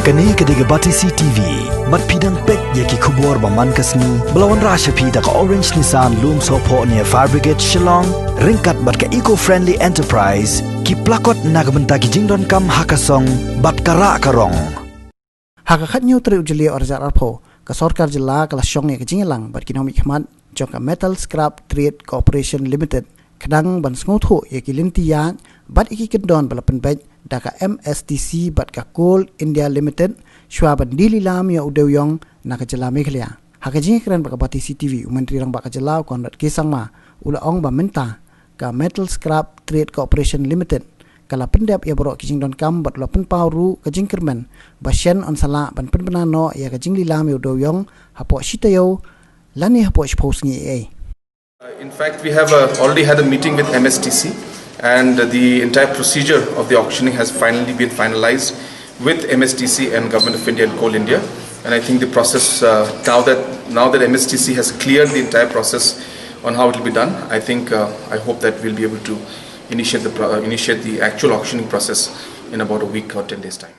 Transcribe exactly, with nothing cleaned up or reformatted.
Kane ka dei ka Batesi T V. Bad phi dang peit ïa ki khubor ba man ka sngi ba la wanrah sha phi da ka Orange Nissan Lumsohphoh near Fire Brigade Shillong, ryngkat bad ka Eco Friendly Enterprise, ki plakot na ka bynta ki jingdonkam ha ka song bad ka rah ka rong. Ha ka khatñiew tarik u Jylliew arhajar arphew, ka sorkar jylla ka la shong ïa ka jingïalang bad ki nongmihkhmat jong ka Metal Scrap Trade Corporation Limited, khnang ban sngewthuh ïa ki lynti ïaid bad ïa ki kyndon ba la pynbeit da ka M S T C bad ka Coal India Limited, shuwa ban die lilam ïa u dewiong na ka jylla Meghalaya. Ha ka jingïakren bad ka Batesi T V, u Myntri Rangbah ka jylla, u Conrad K Sangma, u la ong ba mynta ka Metal Scrap Trade Corporation Limited ka la pyndep ïa baroh ki jingdonkam bad u la pynpaw ruh ka jingkyrmen ba shen yn sa lah ban pynbna noh ïa ka jinglilam ïa u dewiong hapoh shi taïew lane hapoh shiphew sngi ei ei. Uh, In fact, we have uh, already had a meeting with M S T C, and the entire procedure of the auctioning has finally been finalized with M S T C and Government of India and Coal India. And I think the process uh, now that now that M S T C has cleared the entire process on how it will be done, I think uh, I hope that we'll be able to initiate the pro- uh, initiate the actual auctioning process in about a week or ten days time.